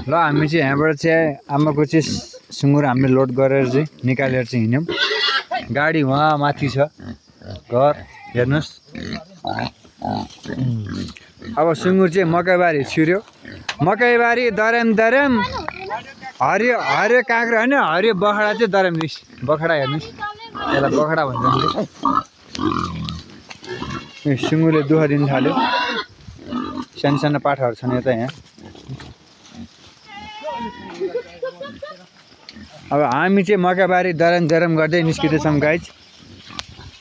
ल हामी चाहिँ यहाँबाट चाहिँ आमाको चाहिँ सुँगुर हामीले लोड गरेर चाहिँ निकालेर चाहिँ हिँड्यौँ। गाडी वहाँ माथि छ घर हेर्नुहोस्। अब सुँगुर चाहिँ मकैबारी छिर्यो। मकैबारी दर्याम दर्याम हरियो हरियो काँक्रो होइन हरियो बखडा चाहिँ दर्याम दिस बखडा हेर्नुहोस्। यसलाई बखडा भन्छ। सुँगुरले दुःख दिन थाल्यो। सानो सानो पाठाहरू छन् यता यहाँ। अब हामी चाहिँ मकैबारी दर्याम दर्याम गर्दै निस्किँदैछौँ गाइज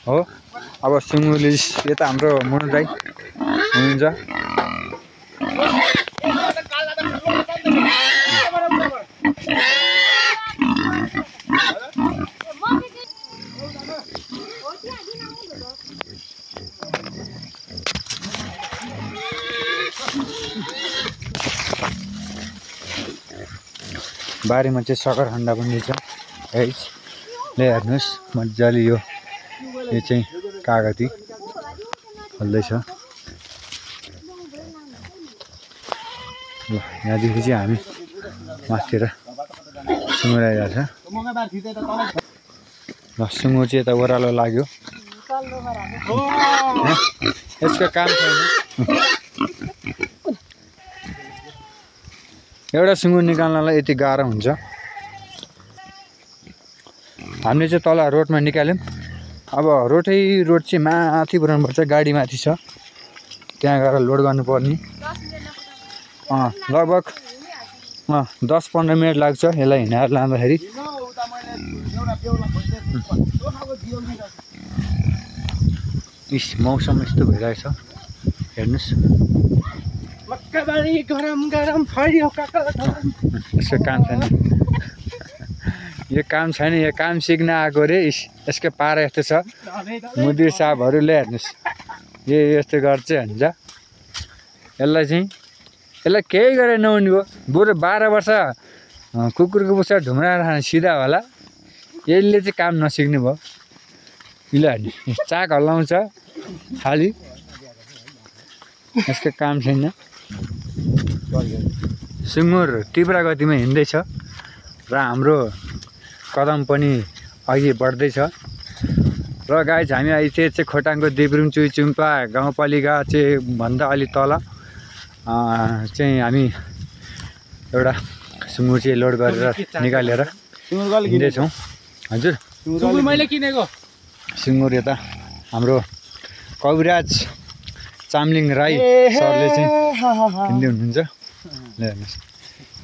हो। अब सुँगुरले यता हाम्रो मुनु दाइ हुनुहुन्छ। बारीमा चाहिँ सकरखण्ड पनि छ है। ले हेर्नुहोस् मजाले यो चाहिँ कागती फल्दैछ। यहाँदेखि चाहिँ हामी माथितिर सुँगुर आइरहेको छ। ल सुँगुर चाहिँ यता ओह्रालो लाग्यो। यसको काम छैन। एउटा सुँगुर निकाल्नलाई यति गाह्रो हुन्छ। हामीले चाहिँ तल रोडमा निकाल्यौँ। अब रोड चाहिँ माथि पुऱ्याउनुपर्छ। गाडी माथि छ त्यहाँ गएर लोड गर्नुपर्ने। लगभग 10-15 मिनट लाग्छ यसलाई हिँडाएर लाँदाखेरि। मौसम यस्तो भइरहेछ हेर्नुहोस्। यसको काम छैन। यो काम छैन। यो काम सिक्न आएको रे। यसको पारा यस्तो छ। मुदिर साहबहरूले हेर्नुहोस् यो यस्तो गर्छ भन्छ। यसलाई केही गरेर नहुने भयो। बरु 12 वर्ष कुकुरको पुच्छर ढुम्राएर खाने सिधा होला। यसले चाहिँ काम नसिक्ने भयो। यसले हेर्नु चाक हल्लाउँछ खालि। यसको काम छैन। सुँगुर तीव्र गतिमा हिँड्दैछ र हाम्रो कदम पनि अघि बढ्दैछ। र गाइज हामी अहिले चाहिँ खोटाङको देब्रुङ चुइचुम्पा गाउँपालिका चाहिँ भन्दा अलि तल चाहिँ हामी एउटा सुँगुर चाहिँ लोड गरेर निकालेर हिँड्दैछौँ। हजुर सुँगुर मैले किनेको सुँगुर यता हाम्रो कविराज चामलिङ राई सरले चाहिँ किन्दै हुनुहुन्छ। हेर्नुहोस्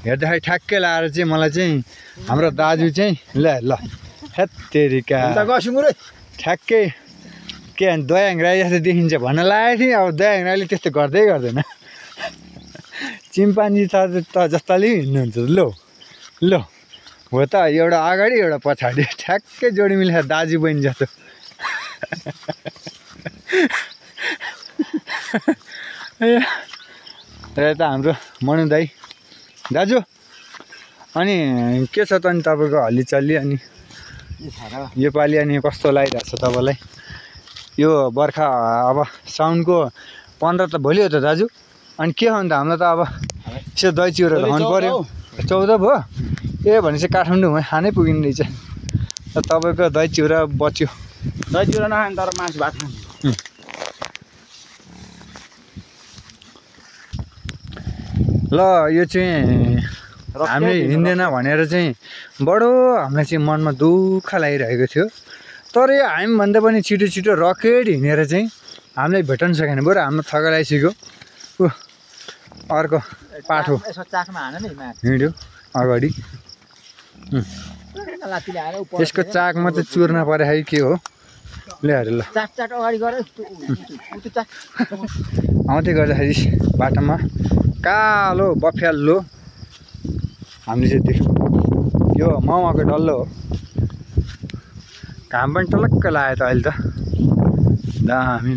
हेर्दाखेरि ठ्याक्कै लाएर चाहिँ मलाई चाहिँ हाम्रो दाजु चाहिँ ल हेत्तेरिका ठ्याक्कै के दयाङ राई जस्तो देखिन्छ भन्न लागेको थिएँ। अब दयाङ राईले त्यस्तो गर्दै गर्दैन। चिम्पान्जी त जस्ताले हिँड्नुहुन्छ। लो हो त एउटा अगाडि एउटा पछाडि ठ्याक्कै जोडी मिलेर दाजु बहिनी जस्तो। यता हाम्रो मनु दाई दाजु। अनि के छ त अनि तपाईँको हल्लीचल्ली? अनि योपालि अनि कस्तो लागिरहेको छ तपाईँलाई? यो बर्खा अब साउनको 15 त भोलि हो त दाजु। अनि के हो अन्त? हामीलाई त अब यसो दही चिउरा खुवाउनु पऱ्यो। 14 भयो ए भनेपछि काठमाडौँ खानै पुगिने रहेछ। तपाईँको दही चिउरा बच्यो। दही चिउरा नखाने तर मासु भात खाने। ल यो चाहिँ हामीले हिँड्दैन भनेर चाहिँ बडो हामीलाई चाहिँ मनमा दुःख लागिरहेको थियो। तर यो हामीभन्दा पनि छिटो छिटो रकेट हिँडेर चाहिँ हामीलाई भेट्न सकेन। बरु हाम्रो थकाइसक्यो। अर्को पाठो हिँड्यो अगाडि। यसको चाक मात्रै चुर्न परे है के हो? ल्याएर ल आउँदै गर्दाखेरि बाटोमा कालो बफ्याल्लो हामीले चाहिँ देख्यौँ। यो माउको डल्लो हो। घाम पनि टलक्क लाग्यो त अहिले त दामी।